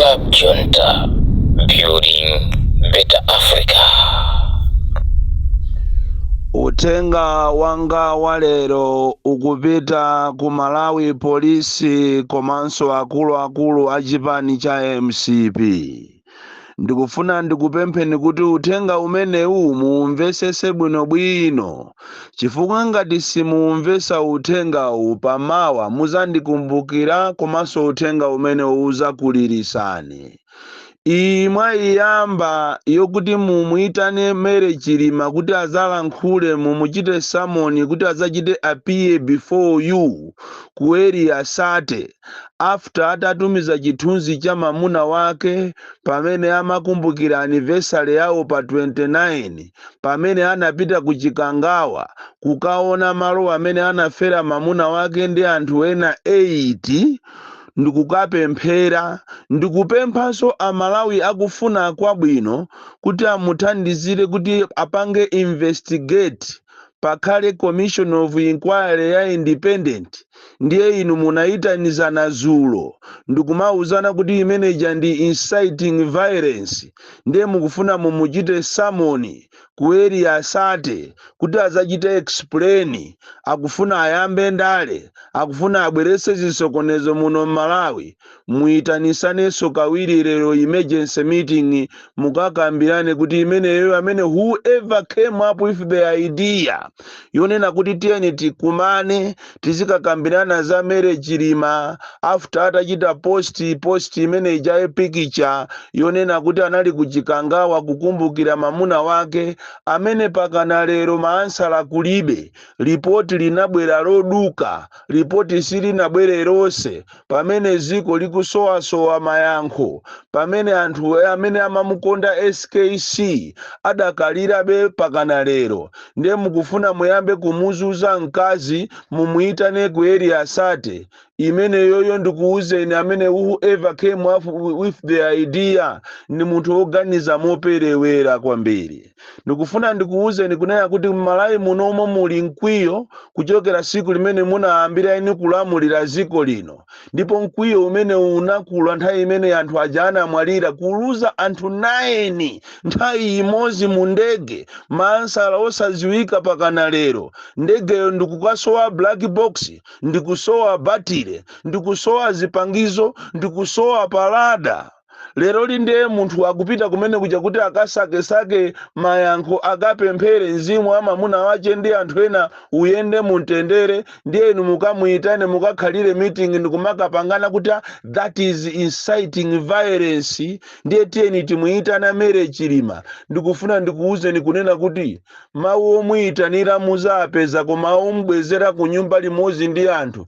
Club Junta, building better Africa. Uthenga wanga wa lero ukupita ku Malawi Polisi komanso akuluakulu a chipani cha MCP. Ndikufuna ndikupempheni kuti uthenga umenewu muumvesese bwinobwino, chifukwa ngati simuumvesa uthengawu, pamawa muzandikumbukira komanso uthenga umenewu uzakulirisani. Iyi mwayiyamba yokuti mumuyitane Mary Chilima kuti azalankhule, mumuchite summon kuti azachite appear before you ku Area 30 after atatumiza chithunzi cha mamuna wake pamene amakumbukira anniversary yawo pa 29, pamene anapita ku Chikangawa kukaona malo amene anafera mamuna wake ndi anthu ena 8 ndikukapemphera, ndikupemphanso Amalawi akufuna kwabwino kuti amuthandizire kuti apange investigate, pakhale commission of inquiry ya independent. Ndiye inu munayitanizana zulo ndikumauzana kuti imeneja ndi inciting violence. Ndiye mukufuna mumuchite summon ku Area 30 kuti azachite explain. Akufuna ayambe ndale, akufuna abwerese zisokonezo muno m'Malawi. Muyitanisanenso kawiri lero emergency meeting, mukakambirane kuti imeneyo, amene whoever came up with the idea yonena kuti tiyeni tikumane tizikakambirana za Mary Chilima after atachita post imene ijayo, picture yonena kuti anali kuchikangawa kukumbukira mamuna wake amene pakana lero ma answer kulibe. Ripoti linabwera loduka, ripoti silinabwere lonse, pamene ziko likusowasowa mayankho, pamene anthu amene amamukonda SKC adakalirabe pakana lero. Ndiye mukufuna muyambe kumuzuza mkazi, mumuyitane ku Area 30 imeneyoyo. Ndikuwuzeni, amene whoever came up with the idea ndi munthu woganiza moperewera kwambiri. Ndikufuna ndikuwuzeni kunena kuti m'Malawi munomo muli mkwiyo kuchokera siku limene munayambira ini kulamulira ziko lino, ndipo mkwiyo umene unakula nthawi imene anthu aja anamwalira, kuluza anthu 9 nthawi imodzi mu ndege, ma answer osadziwika pakana lero. Ndegeyo ndikukasowa black box, ndikusowa batire, ndikusowa zipangizo, ndikusowa pa radar. Lero lindiye munthu akupita kumene kuja kuti akasakesake mayankho, akapemphere mzimu wa mamuna wache ndi anthu ena uyende mumtendere. Ndiye inu mukamuyitane, mukakhalire meeting ndikumakapangana kuti, "Ah, that is inciting violence, ndiye tiyeni timuyitana Mary Chilima." Ndikufuna ndikuwuzeni kunena kuti mawu omuyitanira muzapeza, koma omubwezera ku nyumba limodzi ndi anthu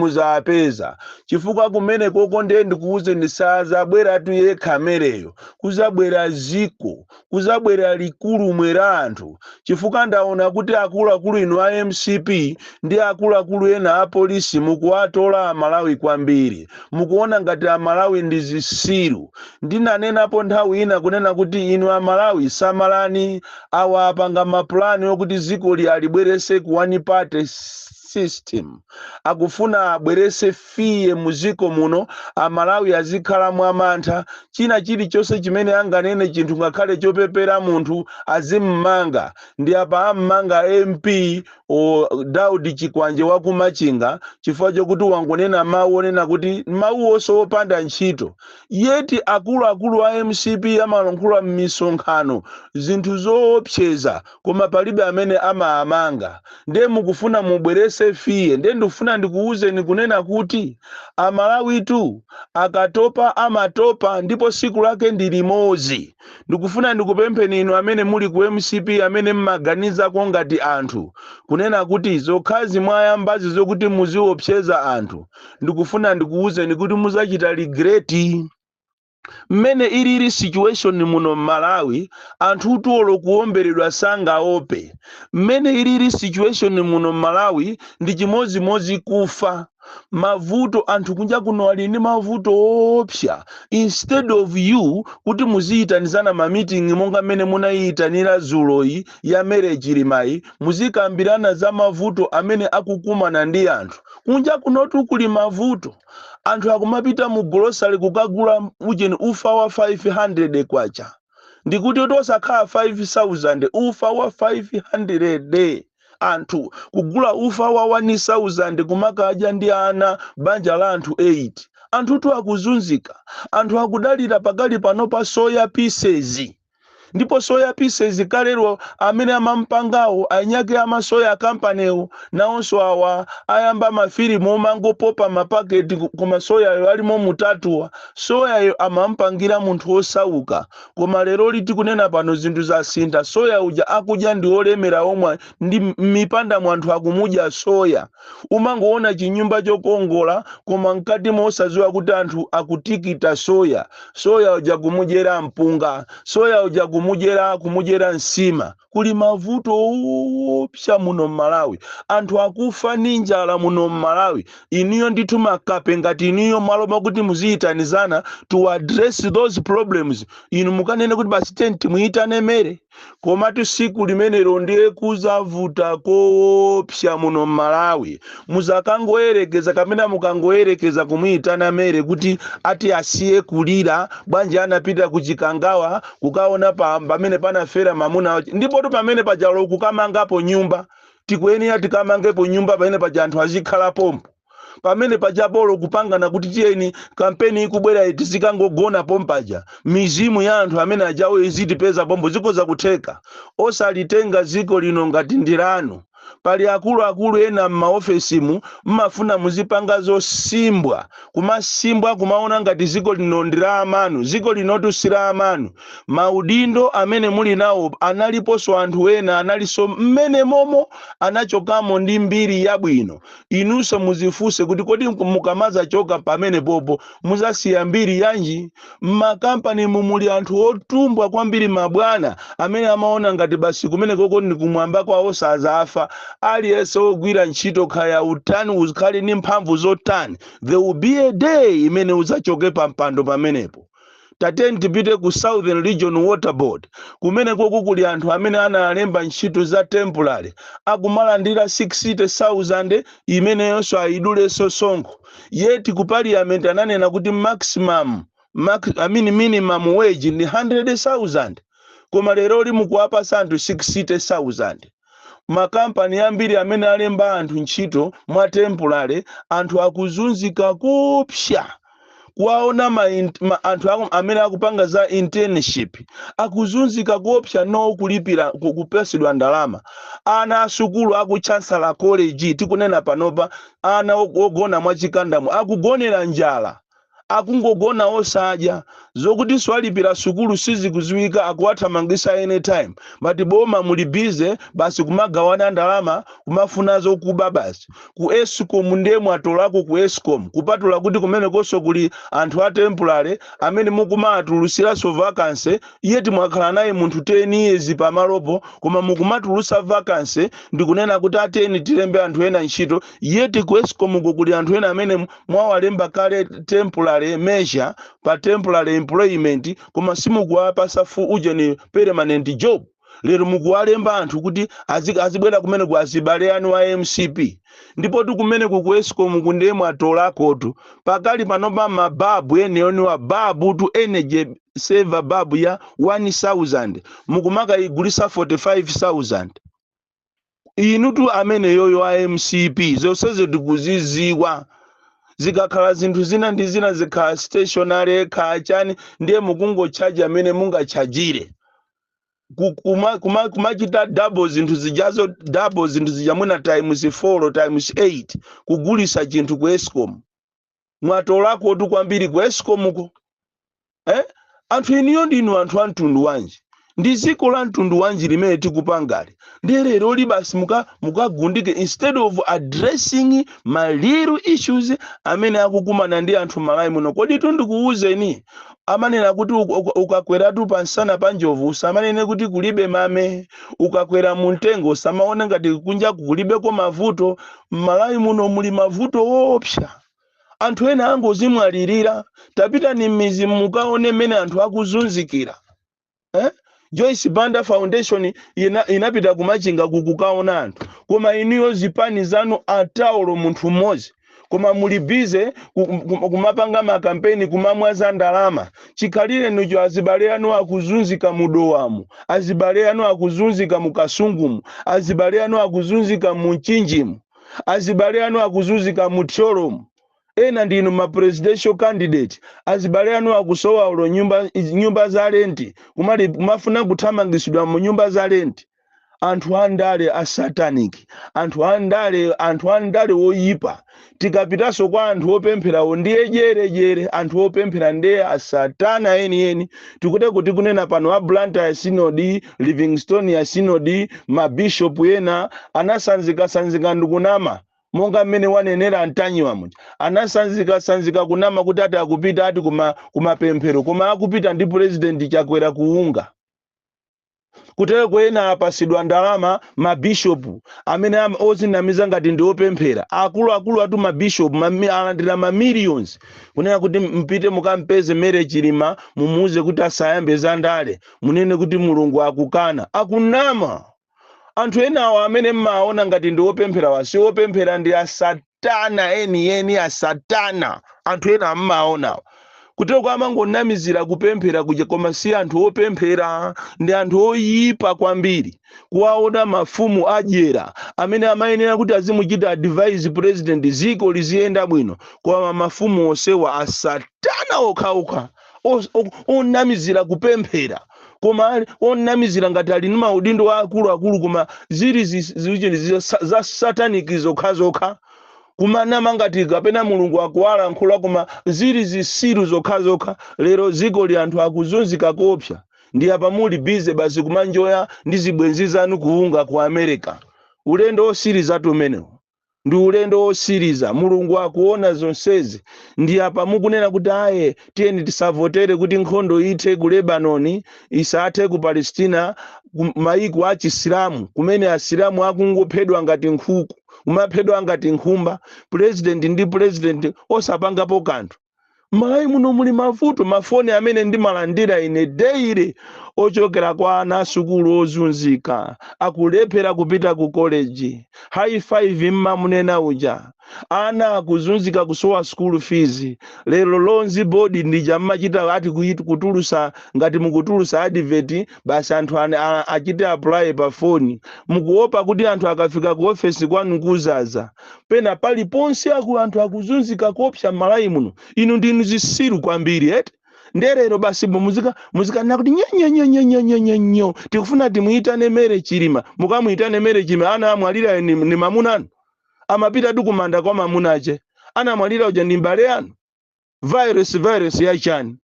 simuzapeza, chifukwa kumene koko, ndiye ndikuwuzeni, sazabweratu yekha Maryyo, kuzabwera ziko, kuzabwera likulumwe la anthu, chifukwa ndaona kuti akuluakulu inu a MCP ndi akuluakulu ena a polisi mukuwatola Amalawi kwambiri. Mukuona ngati Amalawi ndi zisiru. Ndinanenapo nthawi ina kunena kuti inu Amalawi samalani, awa apanga mapulani okuti zikoli alibwerese ku one party system. Akufuna abwerese fear muziko muno, Amalawi azikhala mwamantha, china chilichonse chimene anganene chinthu ngakhale chopepera munthu azimmanga. Ndi apa ammanga MP o Daudi Chikwanje wakumachinga chifukwa chokuti wangonena mawu onena kuti mawu onse opanda ntchito. Yeti akuluakulu a MCP amalankhula m'misonkhano zinthu zoopseza, koma palibe amene amaamanga. Ndiye mukufuna mubwerese fear. Ndiye ndikufuna ndikuwuzeni kunena kuti Amalawitu akatopa amatopa, ndipo siku lake ndi limodzi. Ndikufuna ndikupempheni inu amene muli ku MCP, amene mmaganizako ngati anthu, kunena kuti zokhazi mwayambazi zokuti muziopseza anthu, ndikufuna ndikuwuzeni kuti muzachita regret. Mmene ilili situation muno m'Malawi, anthu tuolo kuwomberedwa sangaope. Mmene ilili situation muno m'Malawi ndi chimozimozi kufa. Mavuto, anthu kunja kuno ali ndi mavuto opsa. Instead of you kuti muziyitanizana ma meeting monga mmene munayitanira zuloyi ya Mary Chilimayi, muzikambirana za mavuto amene akukumana ndi anthu kunja kunotu. Kuli mavuto. Anthu akumapita mu grocery kukagula ujeni, ufa wa 500 kwacha. Ndikuti kuti osakhala 5000, ufa wa 500. Anthu kugula ufa wa 1000 kumakadya ndi ana, banja la anthu 8. Anthutu akuzunzika. Anthu akudalira pakali pano pa soya pieces. Ndipo soya pieces kalero amene amampangawo, anyake amasoya kampanewo, nawonso awa ayamba mafilimu omangopopa mapaketi, koma soyayo alimo mutatuwa. Soyayo amampangira munthu wosauka, koma lero liti kunena pano zinthu zasintha. Soya uja akudya ndi olemera omwe ndi m'mipanda mwanthu akumudya soya. Umangoona chinyumba chokongola, koma mkati mosadziwa kuti anthu akutikita soya. Soya uja kumudyera mpunga, soya uja kumudyera nsima. Kuli mavuto owopsa muno mMalawi. Anthu akufa ndi njala muno mMalawi. Iniyo ndithu makape ngati iniyo, malo makuti muziyitanizana to address those problems, inu mukanene kuti basi tenti timuyitane Mary. Komatu siku limenelo ndiye kuzavuta koopsa muno mMalawi. Muzakangoyerekeza kamene mukangoyerekeza kumuyitana Mary kuti ati asiye kulira bwanji, anapita kuchikangawa kukaona pamene panafera mamuna wache. Ndipotu pamene pajalo kukamangapo nyumba, tikuyenera tikamangepo nyumba pamene paja, anthu azikhala pompo pamene pajapolo, kupangana kuti tiyeni kampeni ikubwera tizikangogona pompaja, mizimu ya anthu amene ajawo izitipeza pompo. Zikoza kutheka. Osalitenga ziko lino ngati ndilanu. Pali akuluakulu ena m'maofesimu mmafuna muzipanga zosimbwa, kumasimbwa, kumaona ngati ziko lino ndi la amanu. Ziko linotu si la amanu. Maudindo amene muli nawo, analiponso anthu ena analinso mmene momo, anachokamo ndi mbiri yabwino. Inunso muzifunse kuti kodi mukamazachoka pamene popo muzasiya mbiri yanji? Mmakampani mumuli anthu otumbwa kwambiri, mabwana amene amaona ngati basi kumene koko ndi kumwamba kwawo, sazafa. Aliyense wogwira ntchito, khaya utani, ukhale ndi mphamvu zotani, there will be a day imene udzachoke pa mpando pamenepo. Tateni tipite ku Southern Region Water Board. Kumene koko kuli anthu amene analemba ntchito za temporary, akumalandira 60,000, imeneyonso ayidulenso sonkho. Yet ku parliament ananena kuti maximum max, I mean minimum wage ndi 100,000, koma lero mukuwapasa anthu 60,000. Makampani ambiri amene alemba anthu ntchito mwa temporary, anthu akuzunzika kupsya. Kuwaona anthu amene akupanga za internship akuzunzika kuopsa, no kulipira, kupesedwa ndalama. Ana asukulu aku Chancellor College, tikunena panopa, ana ogona mwachikandamo akugonera njala, akungogona osadya. Zokuti swalipira sukulu sizikuziwika, akuwathamangisa anytime. But boma muli busy basi kumagawana ndalama, kumafuna zokuba basi. Ku ESCOM ndiye mwatolako. Ku ESCOM, kupatula kuti kumenekonso kuli anthu a temporary amene mukumatulusiranso vacancy, yet mwakhala naye munthu 10 years pamalopo, koma mukumatulusa vacancy ndikunena kuti ateni tilembe anthu ena ntchito. Yet ku ESCOM uko kuli anthu ena amene mwawalemba kale temporary measure, pa temporary employment, koma simukuwapasa fu ujeni permanent job. Lero mukuwalemba anthu kuti azibwera kumene ku azibale anu a MCP. Ndipo tikumene ku ESCOM kundiye mwatolakotu. Pakali panopa mababu eneyoniwa, babu tu energy saver, babu ya 1000 mukumakayigulisa 45,000. Inu tu amene yoyo a MCP, zonsezo tikuziziwa. Zikakhala zinthu zina ndi zina, zikhala stationary, khala chani, ndiye mukungochaja amene mungachajire. Kumachita double zinthu zijazo, double zinthu zija mwina times 4, times 8, kugulisa chinthu ku ESCOM. Mwatolakotu kwambiri ku ESCOM ko, eh? Anthu iniyo ndinu anthu a mtundu wanji? Ndi dziko la mtundu wanji limene tikupangali? Ndi lero li basi mukagundike instead of addressing ma real issues amene akukumana ndi anthu Malawi muno. Kodi tundikuwuzeni, amanena kuti ukakweratu pansana pa njovu usamanene kuti kulibe mame, ukakwera mumtengo usamaone ngati kunjaku kulibeko mavuto. M'Malawi muno muli mavuto woopsa, anthu ena angozimwalirira. Tapita ni m'mizi mukaone mmene anthu akuzunzikira, eh? Joyce Banda Foundation inapita kumachinga kukukaona anthu, koma iniyo zipani zanu ataulo munthu mmodzi. Koma Koma muli busy kumapanga makampeni, kumamwaza ndalama. Chikhalire nicho azibale anu akuzunzika muDowamu, azibale anu akuzunzika mu Kasungumu, azibale anu akuzunzika mu Mchinjimu, azibale anu akuzunzika mu Thyolomu. Ena ndinu ma presidential candidate, azibale anu akusowa ulo nyumba, nyumba za rent, kumali kumafuna kuthamangisidwa mu nyumba za rent. Anthu andale a satanic, anthu andale, anthu andale woyipa. Tikapitanso kwa anthu opempherawo, ndiye jerejere. Anthu opemphera ndiye asatana enieni. Tikute kuti kunena pano a Blantyre Synod, Livingstonia ya Synod, mabishopu ena anasanzikasanzika ndikunama, monga mmene wanenera Antanyiwa muja. Anasanzikasanzika kunama kuti ati akupita ati kumapemphero, koma akupita ndi President Chakwera kuunga kutero. Ena apasidwa ndalama, mabishopu amene ozinamiza ngati ndi opemphera, akuluakulu atu mabishopu alandira ma millions, kunena kuti mpite mukampeze Mary Chilima, mumuuze kuti asayambe za ndale, munene kuti Mulungu akukana. Akunama. Anthu enawo amene mmaona ngati ndi opemphera wasi opemphera, ndi asatana enieni, asatana. Anthu ena ammaonawo kutero amangonamizira kupemphera kuja, koma si anthu opemphera, ndi anthu oyipa kwambiri. Kuwaona mafumu adyera amene amayenera kuti azimuchita advise president, ziko liziyenda bwino, koma mafumu onsewa asatana okhaokha, onamizira kupemphera, koma onamizira ngati ali ndi maudindo akuluakulu, koma zili za satanic zokhazokha. Kumanama ngati kapena Mulungu akuwalankhula, koma zili zisilu zokhazokha. Lero ziko li anthu akuzunzika kopsa, ndi apa muli busy basi kumanjoya ndi zibwenzi zanu kuunga ku America. Ulendo osiriza umenewo ndi ulendo wosiriza. Mulungu akuona zonsezi. Ndi apa mukunena kuti aye, tiyeni tisavotere kuti nkhondo ithe ku Lebanoni, isathe ku Palestina, ku maiko a Chisilamu kumene Asilamu akungophedwa ngati nkhuku, kumaphedwa ngati nkhumba, president ndi president osapangapo kanthu. Malawi muno muli mavuto. Mafoni amene ndimalandira ine daily ochokera kwa ana asukulu ozunzika, akulephera kupita ku college, high five mmamunena uja, ana akuzunzika kusowa school fees. Lero Loans Board ndija mmachita ati kutulusa, ngati mukutulusa advert basi, anthu achite apply pa foni. Mukuopa kuti anthu akafika ku ofesi kwanu kuzaza pena paliponse. Anthu akuzunzika kopsa m'Malawi muno. Inu ndinu zisilu kwambiri eti. Nderero basi muzikanena kuti nyenyenyenyenyenyenyo, tikufuna timuyitane Mary Chilima. Mukamuyitane Mary Chilima, ana amwalira ni mamuna anu? Amapita tu kumanda kwa mamuna ache. Anamwalira uja ndi mbale anu? Virus, virus yachani?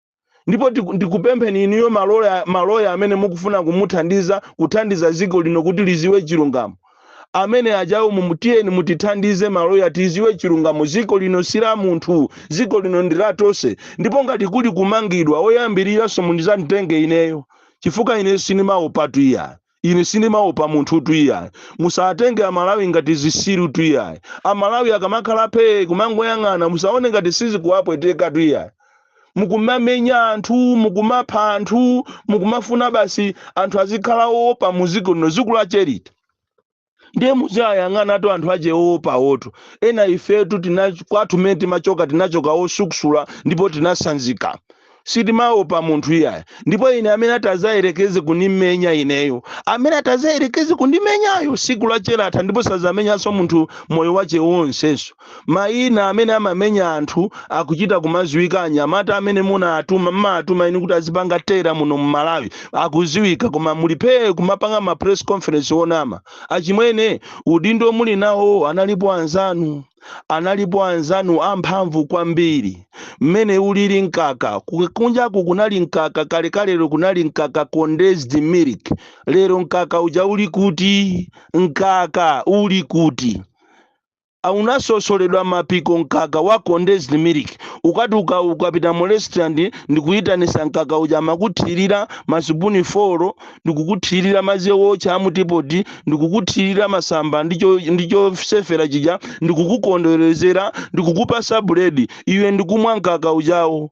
Ndipo ndikupempheni iniyo maloya, maloya amene mukufuna kumuthandiza, kuthandiza dziko lino kuti liziwe chilungamo, amene ajawo mumutiyeni mutithandize maloya tiziwe chilungamo. Dziko lino si la munthu, dziko lino ndi la tonse. Ndipo ngati kuli kumangidwa, oyambiriranso mundizanditenge ineyo, chifukwa ine sindimaopa tuiya, ine sindimaopa munthu tuiya. Musatenge Amalawi ngati zisilu tuiya. Amalawi akamakhala phe kumangoyang'ana, musaone ngati sizikuwapweteka tuiya. Mukumamenya anthu, mukumapha anthu, mukumafuna basi anthu azikhala oopa muziko lino, dziko la charity. Ndiye muzayang'anatu anthu ache oopa otu. Ena ifetu tina kwathu mmene timachoka, tinachoka osukusula ndipo tinasanzika, sitimaopa munthu iyayi. Ndipo ine amene atazayerekeze kundimenya ineyo, amene atazayerekeze kundimenyayo, siku lachelatha, ndipo sazamenyanso munthu moyo wache wonsenso. Mayina amene amamenya anthu akuchita kumaziwika. Anyamata amene munatuma, mmatuma inu kuti azipanga terror muno mMalawi akuziwika, koma mulipe kumapanga ma press conference onama. Achimwene, udindo muli nawo, analipo anzanu, analipo anzanu amphamvu kwambiri. Mmene ulili mkaka kunjaku, kunali mkaka kalekalero, kunali mkaka, condensed milk. Lero mkaka uja uli kuti? Mkaka uli kuti? Unasosoledwa mapiko mkaka wa condensed milk. Ukati ukapita mu restaurant ndikuyitanisa mkaka uja, amakuthirira masipuni 4, ndikukuthirira madzi wotcha amutipoti, ndikukuthirira masamba ndicho sefera chija, ndikukukondwerezera, ndikukupasa buledi, iwe ndikumwa mkaka ujawo,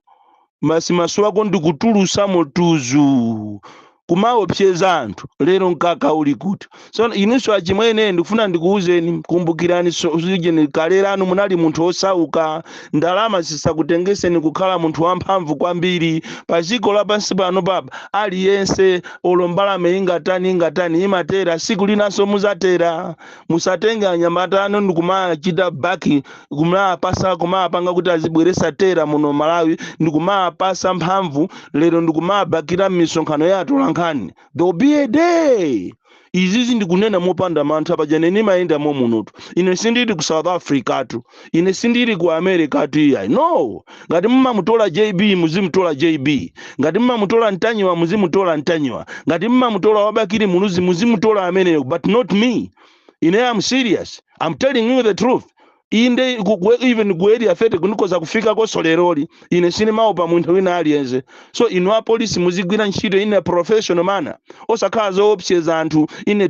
masi maso ako ndikutulusa mutuzu. Kumaopseza anthu lero, mkaka uli kuti? So inunso achimwene, ndikufuna ndikuwuzeni, kumbukirani sijeni kale lanu munali munthu osauka. Ndalama zisakutengeseni kukhala munthu wamphamvu kwambiri pa dziko lapansi pano. Papa aliyense, olo mbalame ingatani ingatani, imatera, siku linanso muzatera. Musatenge anyamata anu ndikumachita baki, kumapasa, kumapanga kuti azibweresa terror muno Malawi, ndikumapasa mphamvu lero, ndikumabakira m'misonkhano ya atolankhani. There will be a day. Izizi ndikunena mopanda mantha. Paja nene mayendamo munotu, ine sindili ku South Africa tu, ine sindili ku America tu, iyayi, no. Ngati mumamutola JB, muzimutola JB. Ngati mumamutola Ntanyiwa, muzimutola Ntanyiwa. Ngati mumamutola Wabakiri Muluzi, muzimutola ameneyo, but not me. Ine am serious, I'm telling you the truth. Inde even ku Area 30 kunikoza kufika koso leroli, ine sinimaopa munthu wina aliyense. So inu apolisi, muzigwira ntchito in a professional manner, osakhala zoopseza anthu in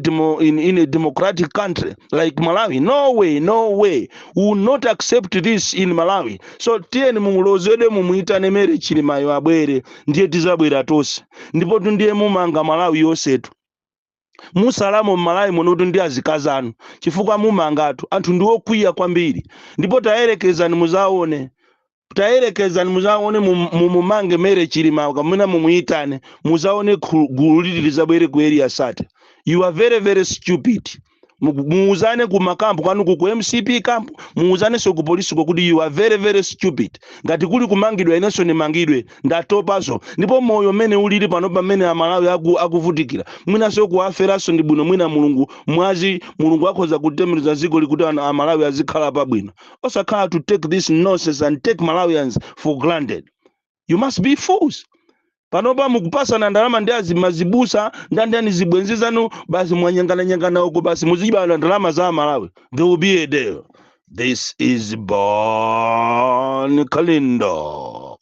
a democratic country like Malawi. No way, no way, we will not accept this in Malawi. So tiyeni mumulozedwe, mumuyitane Mary Chilimayo abwere, ndiye tizabwera tonse. Ndipo ndiye mumanga Malawi yonsetu, musalamo mmalawi munotu ndi azikazi anu, chifukwa mumangatu anthu ndi okwiya kwambiri. Ndipo tayerekezani muzaone, tayerekezani muzaone, mumumange Mary Chilima kamene mumuyitane, muzaone gulu lili lizabwere ku Area 30. You are very very stupid. Muuzane ku makampu kwanuku, ku MCP camp, muuzanenso ku polisi kuti you are very very stupid. Ngati kuli kumangidwa, inenso nimangidwe, ndatopaso. Ndipo moyo mmene ulili pano, pamene Amalawi akuvutikira, mwinanso kuwaferanso ndi bwino. Mwina Mulungu mwazi, Mulungu akhoza kutembereza dziko likuti Amalawi azikhala pabwino, osakhala to take this nonsense and take Malawians for granted. You must be fools. Panopa mukupasana ndalama ndi azimazibusa ndandani, zibwenzi zanu, basi mwanyangananyangana uko, basi muzibana ndalama za Malawi. There will be a day. This is Bon Kalindo,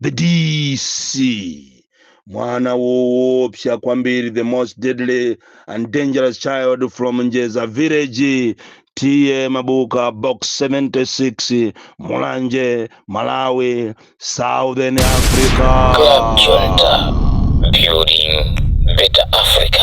the DC, mwana woopsa kwambiri, the most deadly and dangerous child from Njeza village, T/A Mabuka, Box 76, Mulanje, Malawi, Southern Africa. Club Junta, building better Africa.